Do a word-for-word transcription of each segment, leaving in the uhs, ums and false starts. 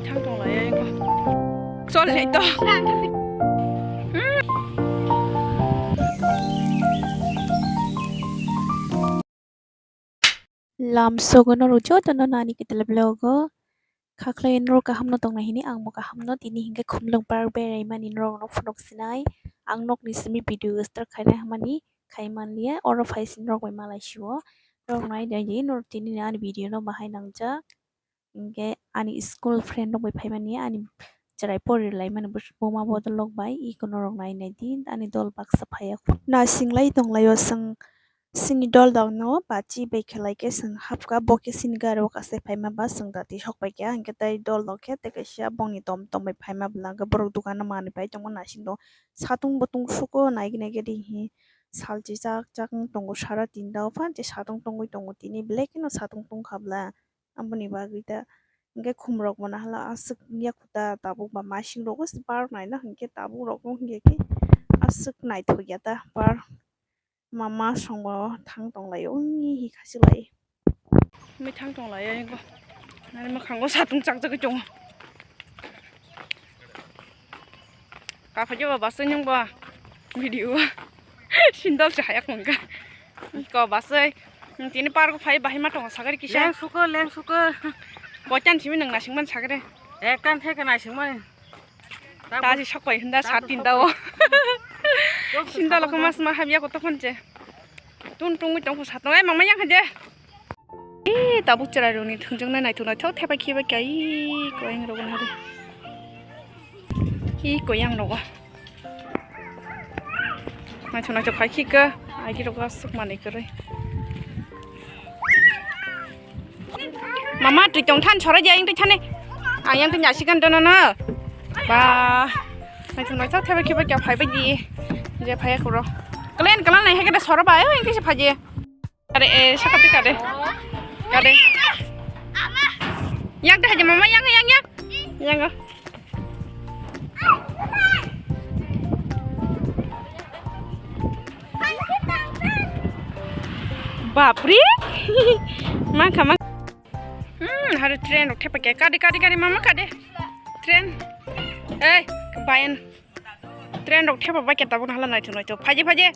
Thang tong lai ai ko. Chol lai to. Lam sogo norok joto no nani kitila vlog o. Khaklai norok kaham no tong nai hini, ang bo kaham no. Tini hinkhe Khumlwng park berai mani norok no phunuk sinai. Ang nok ni simi video start khaina hamani khai manliya, oro phai sini norok bai malai sio. Norok nai nai di, norok tini ani video no bahai nangjak. Hinkhe ani school friend rok bai phai mani, ani chwrai pori lai mani buma bodol rok bai, iko norok nai nai di, ani dol baksa phaiya. Nasing lai tong lai o chwng. Chini dol dok no bachi bai khe lai khe chwng hapkha, bo khe chini gari o kasai phaima ba chwng dati sok pai kha, hinkhe tai dol dok khe tei kaisa bongni tom tom bai phaima bwla hwnkhe borok dukan o manwi pai tongo, naising tongo, satung bo tungsugo naigwi naigwi ri hi salchi chak chak wng tongo, sara tinta o phan che satung tongwi tongo, tini belai kheno satung tongkha bwla. Aboni bagwi ta hinkhe khumrok bo nahala aswk yakhu ta, tabuk ba masing rogo se park naina hinkhe tabuk rogo hinkhe khe aswk naithok ya ta park. Mama songbo thang tong lai o, hi kha se lai. Mui thang tong lai o, ani mwkhango satung chak jagwi tongo. Kaphai khe ba basai nung ba video o sindal se hayak nung ka. Ko basai tini park phai bahai ma tongo sagari kisa. Leng suko, leng suko. Boitan simi nung nasing man sagari. Ekkan theke nasing man. Ta si sok pai hunda sat tinta o. Sindal ko mas ma habya ko tokon che. Tun tungwi tongkho satong ai mama yang haje. Ee, tabuk chwrairokni thwngjaknai naithok naithok thepai khibai kha, ee, koyang rogo nahadi. Ee, koyang rogo. Naithok naithok khai khika, agi rogo aswk manwi kwrwi. Mama, twi tong than sorai di, ayang twi thani. Ayang twi nyasikan dono no. Ba. Naithok naithok thepai khibai kha phaibai di. Je phaiya khoro. Kalen kalen nai hekeda soro ba, ayang kisa phaji. Kade, eh, sakati kade. Kade. Yang teh aja mama, yang, yang, yang. Yang, oh. Bapre. Mangkha, mang. Hmm, hari train rok thepa khe. Kade, kade, kade, mama, kade. Train. Eh, bayan. Train rok thepa bai khe tabuk hala naithok, naithok. Phaji, phaji.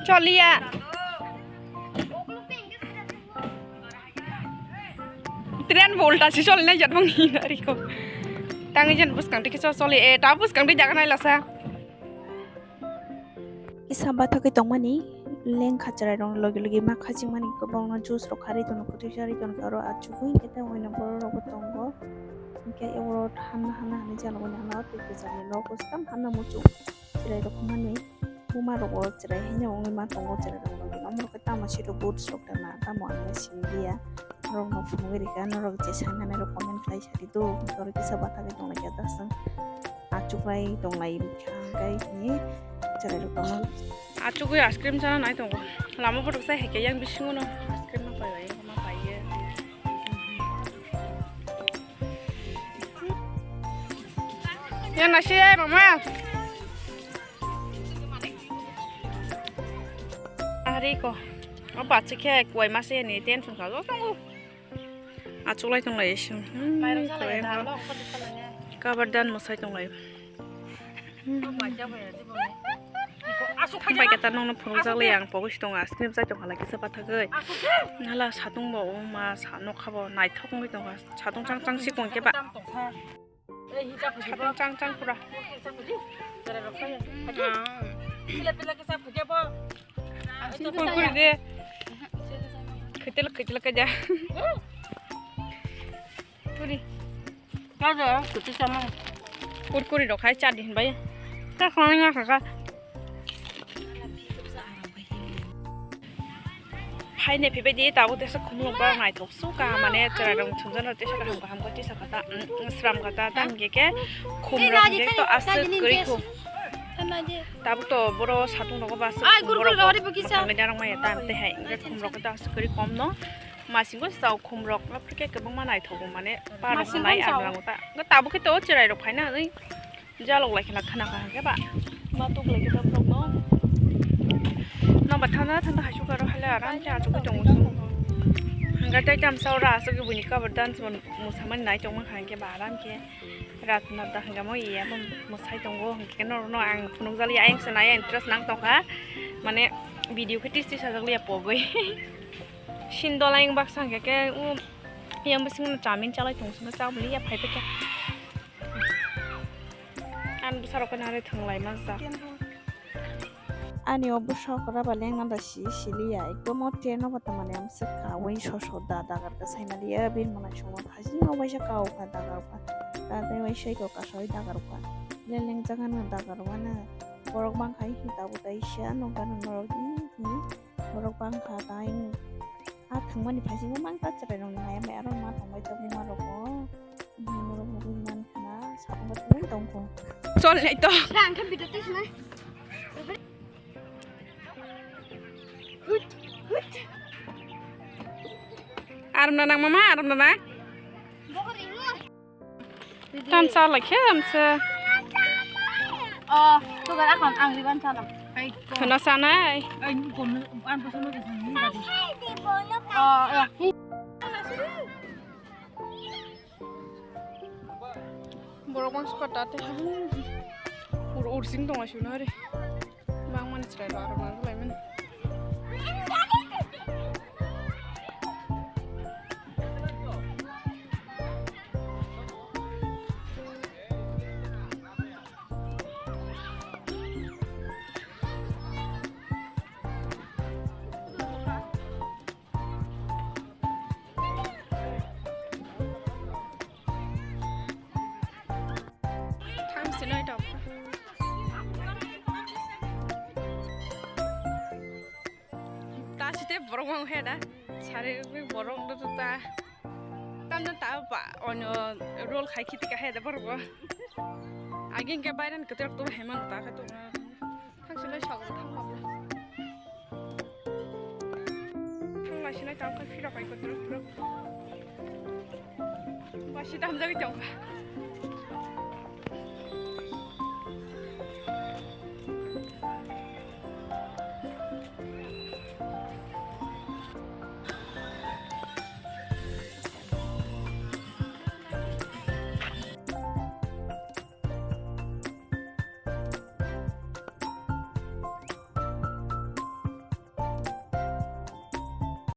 Choliya. Train bo ulta si choli nai jat bang ni nari ko. Tangi jan buskang tiki choli e ta buskang tiki jaga nai lasa. Kisa bathagwi tongmani lengkha chwrairokno logi logi ma khachingmani kwbangma juice rok kharwi tono, kwtwi charwi tono, oro achugwi hwnkhe tei uaino borok rokbo tongo. Hwnkhe oro hanna hanna hinwi jana uaino hanna twi kwchangni nok o swkang hanna muchung chwrairok wngmani buma rogo chwrai haino wngwi ma tongo chwrairok logi. Omo rok khe tamo siro boots rok tamo ang siniya. Norokno phunugwi rikha, norok je sanani rok comment khlai sadi do, norok kisa bathagwi tonglaikha ta chwng. Achuklai tonglai kha, hwnkhe hini chwrairok tongma. Achugwi ice cream chana nai tongo. Lama photok sai hai khe yang bisingo no ice cream no pai bai, ma pai ye. Yang nasi ye, mama. Ari ko. O bachikhe kuai mase ni tension kha, o tongo. Achuklai tonglai se. Hmm, mairung salai kuai da, ma. Lo, khodi salai ya. Kabar dan mwsai tonglai. Hmm. Bai kata nongno phunukjak le ang pogo si tongo, ice cream chai tongkha lai kisa pathagwi. Hala satung bo o ma sa nokha bo naithok wngwi tongkha. Satung chang chang si kong khe ba. Satung chang chang pura. Kurkure de. Khaitel khaitel kaja. Turi. Kaja, kuti sama. Kurkure rok hai chadi hinbai. Ta khonai nga kha. Hai ne phibai di, tabuk tesa khumlok bar naithok su ka, mane chwrairok thumjano tesa kaham kaham khe tesa kata, mm, sram kata, tam ge khe khumrok ge to aswk kwrwi khu. Tabuk to boro satung rogo ba aswk khum borok bo thangwi narwk maya tam tei hai hwnkhe khumrok khe to aswk kwrwi kom no. Masingo sao khumrok, aphikhe kwbangma naithogo, mane parok nai ang rango ta. Hwnkhe tabuk khe to chwrairok phaina hwnwi. Jalok lai kheno khna kha hwnkhe ba. Ma tuk lai khe borok no. Nokbar thanda thanda hai sukha rw hai le aram khe achugwi tongo chwng. Natai tamsa ora aswk buini cover dance bo musamani nai tongma kha, hwnkhe ba aram khe rat nat da hwnkhe mo iya bo mwsai tongo, hwnkhe norokno ang phunukjali ayang se nai interest nang tongkha, mane video khe tis tis sajak liya pogwi. Sin dola yang baksa hwnkhe khe u yang bising chowmin chalai tong sino chawli ya phai pekha. Ani bwsarok khe nari thwnglai manjak. Ani o bwsarok rubber lengna da si siliya, ekdom o train o bata mani amswk kha, ui so so da dagar kha saimaliya, bini mwnai songma phajingo waisa kau kha dagar kha, da tei waisa iko kasoi dagar kha, le lengjak ano dagar o ano borok bangkha hi tabuk tai sia nokbar norok hi hi borok bangkha tai. A thwngmani phaisingbo mang ta chwrairokni maya maya rok ma tongbai tabuk ma rokbo. Norok nugui mankha na, sakno tongwi tongkho. Chol nai to. Ang khe video twi sinai. Aram na nang mama, aram na nang. Tan sa la khe amsa. Oh, to gara kon ang riban sa la. Khana sanai. Ai, kon an ko sono ke sanai. Oh, ya. Borok bangsa kha tate ha. Ur ursing tong asuna re. Bang man chwrai ba aro nang lai man. Thang sinai tok. Ta site borok mang he da. Sari borok do ta. Tamno ta ba ono roll khai khiti ka he da borok. Agin ke bairan ketok to he man ta ka to. Thang silai sago thang ba. Thang lai silai tang kha phira pai ko truk truk. Ba si dam jagi tang kha.